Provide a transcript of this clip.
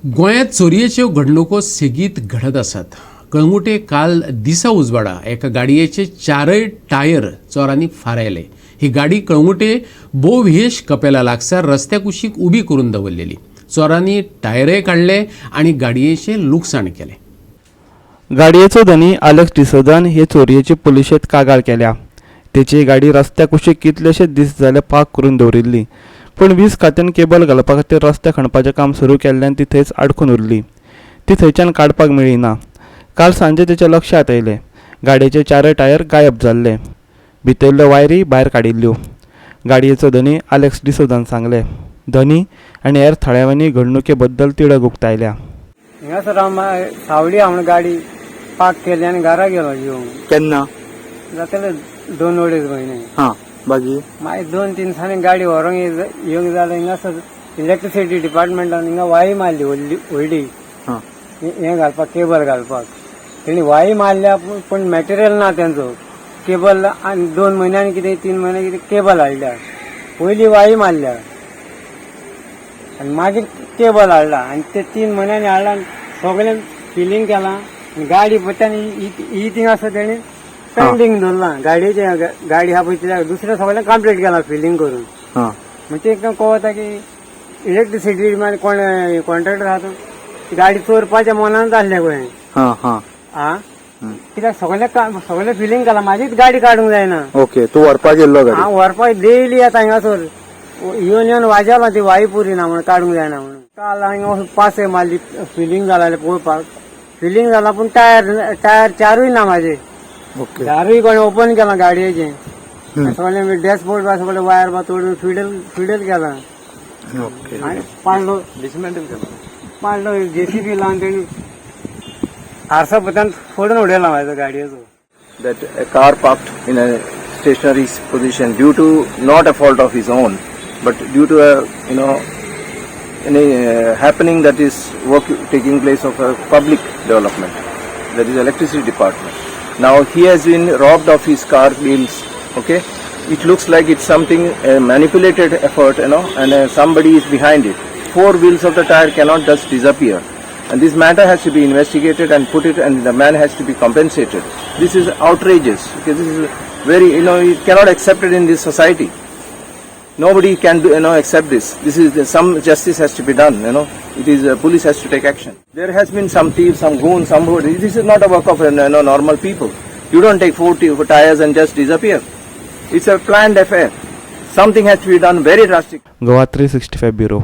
गोंयांत चोरयेच्यो घडणुको सेगीत घडत आसात. कळंगुटे काल दिसा उजवाडा एका गाडयेचे चारय टायर चोरांनी फारायले. ही गाडी कळंगुटे बोवियश कपेला लागसार रस्त्या कुशीक उबी करून दवरलेली. चोरांनी टायरय काडले आनी गाडयेचें लुकसाण केलें. गाडयेचो धनी आलेक्स डिसोजान हे चोरयेची पुलिशेंत कागाळ केल्या. तेची गाडी रस्त्या कुशीक कितलेशेच दीस जाले पार्क करून दवरिल्ली, पूण वीज खात्यान केबल घालपा खातीर रस्ते खणपाचें काम सुरू केल्ल्यान ती थंयच आडकून उरली. ती थंयच्यान काडपाक मेळ्ळी ना. काल सांजे तेच्या लक्षांत आयलें, गाडयेचे चारय टायर गायब जाल्ले, भितरल्यो वायरी भायर काडिल्ल्यो. गाडयेचो धनी आलेक्स डिसोजान सांगलें, धनी आनी हेर थळाव्यांनी घडणुके बद्दल तिडक उक्तायल्या. हिंगासर हांव सावडी हांव गाडी पार्क केली आनी घरा गेलो येवंक. केन्ना? जातले 2-2.5 म्हयने. हा, मागीर? मागीर 2-3 दिसांनी गाडी व्हरूंक येवंक जालें. हिंगासर इलेक्ट्रिसिटी डिपार्टमेंटान हिंगा वाय मारली व्हडली व्हडली हें घालपाक, केबल घालपाक. तेणी वाय मारल्या, पूण मॅटेरियल ना तेंचो केबल. आनी 2 म्हयन्यांनी कितें, 3 म्हयन्यांनी कितें केबल हाडल्या. पयली वाय मारल्या आनी मागीर केबल हाडला आनी ते 3 म्हयन्यांनी हाडला आनी सगळें फिलींग केलां आनी गाडी पळय ही थिंग आसा, तेणी पेंडींग दवरलां गाडयेचें. गाडी आहा पळय तिच्या दुसरें सगळें कंप्लीट केलां फिलींग करून. म्हणजे तेंकां कळता की इलेक्ट्रिसिटी मागीर कोण कॉन्ट्रॅक्टर आहा तो ती गाडी चोरपाच्या मनान आसलें पळय. हा हा आ कित्याक सगळें सगळें फिलींग केलां, म्हाजीच गाडी काडूंक जायना. ओके, तूं व्हरपाक येयल्लो गाडी? हांव व्हरपाक डेली येता हिंगासर. येवन येवन वाजेला ती वायू पुरी ना म्हणून, काडूंक जायना म्हणून. काल हांगा पासय मारली, फिलींग जाला जाल्यार पळोवपाक. फिलींग जाला पूण टायर टायर चारूय ना म्हाजे. दारूय कोणें ओपन केलां गाडयेचें. सगळें डॅशबोर्ड बा सगळें वायर बा तोडून फिडल फिडल केलां. आनी पाडलो डिसमेंटल केला. पाडलो, जेसीबी लावन तेणी आरसा पत्यान फोडून उडयला म्हाजो गाडयेचो. That a car parked in a stationary position due to not a fault of his own, but due to a any happening that is work taking place of a public development, that is electricity department. Now he has been robbed of his car wheels. Okay, it looks like it's something a manipulated effort, and somebody is behind it. Four wheels of the tire cannot just disappear. And this matter has to be investigated and put it, and the man has to be compensated. This is outrageous. Okay, this is very, you cannot accept it in this society. Nobody can do, accept this. This is some justice has to be done. It is police has to take action. There has been some thief, some goon, some who. This is not a work of normal people. You don't take four tires and just disappear. It's a planned affair. Something has to be done very drastic. Goa 365 bureau.